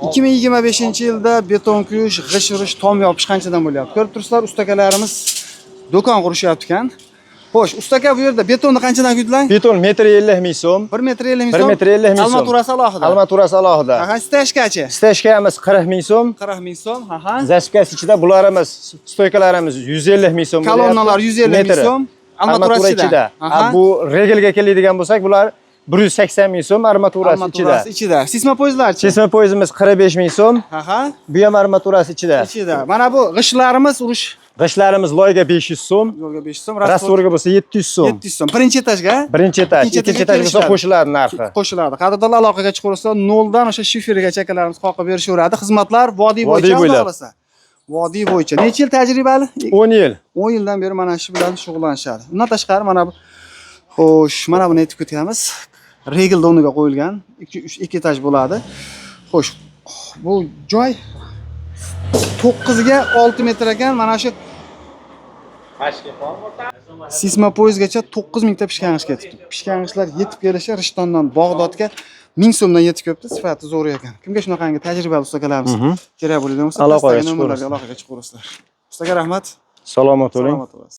2025-yilda beton quyish, g'isht urish, tom yopish qanchadan bo'lyapti? Ko'rib turibsizlar, ustakalarimiz do'kon qurishyapti ekan. Xo'sh, ustaka, bu yerda betonni qanchadan quydilar? Beton metr 50 ming so'm. 1 metr 50 ming 1 so'm. metr 50 ming so'm. Armaturasi alohida. Armaturasi alohida. Aha, стяжка chi? Стяжка miz 40 ming so'm. 40 ming so'm. Aha. Засыпка si ichida bularimiz, стойка larimiz 150 ming so'm bo'lyapti. Kolonnalar 150 ming Metri. so'm. Armaturasi Armatura ichida. ichida. Aha. Ha, bu regelga keladigan bo'lsak, bular 180 ming so'm armaturasi ichida. Armaturasi ichida. Seysmopoyezdlarchi? Seysmopoyezdimiz 45 ming so'm. Aha. Bu ham armaturasi ichida. Ichida. Mana bu g'ishtlarimiz urish G'ishtlarimiz loyga 500 so'm, yo'lga 500 so'm, раствор ga bo'lsa 700 so'm. 700 so'm. Birinchi etajga? Birinchi etaj, Ikkinchi ikkinchi etajga etaj bo'lsa kelishadi. Qo'shiladi narxi. Qo'shiladi. Qadrdonlar, aloqaga chiqaversa, noldan o'sha shifergacha akalarimiz qoqib berishaveradi. Xizmatlar vodiy Vodiy bo'yicha, Xudo bo'ylab. xohlasa. Vodiy bo'yicha. Necha yil tajribali? 10 yil. 10 yildan beri mana shu bilan shug'ullanishadi. Undan tashqari mana bu, xo'sh, mana buni aytib ketamiz. Regel o'rniga qo'yilgan 2 3 2 etaj bo'ladi. Xo'sh, bu joy 9 ga 6 metr ekan. Mana shu seysmopoyezdgacha 9 mingta pishgan g'isht ketibdi. Pishgan g'ishtlar yetib kelishi Rishtondan Bag'dodga 1000 so'mdan yetib kelibdi. Sifati zo'r ekan. Kimga shunaqangi tajribali ustakalarimiz kerak bo'ladigan bo'lsa, Aloqaga pastdagi nomerlarga chiqaverasizlar. aloqaga chiqaverasizlar. Ustaga rahmat. Salomat bo'ling. Salomat bo'lasiz.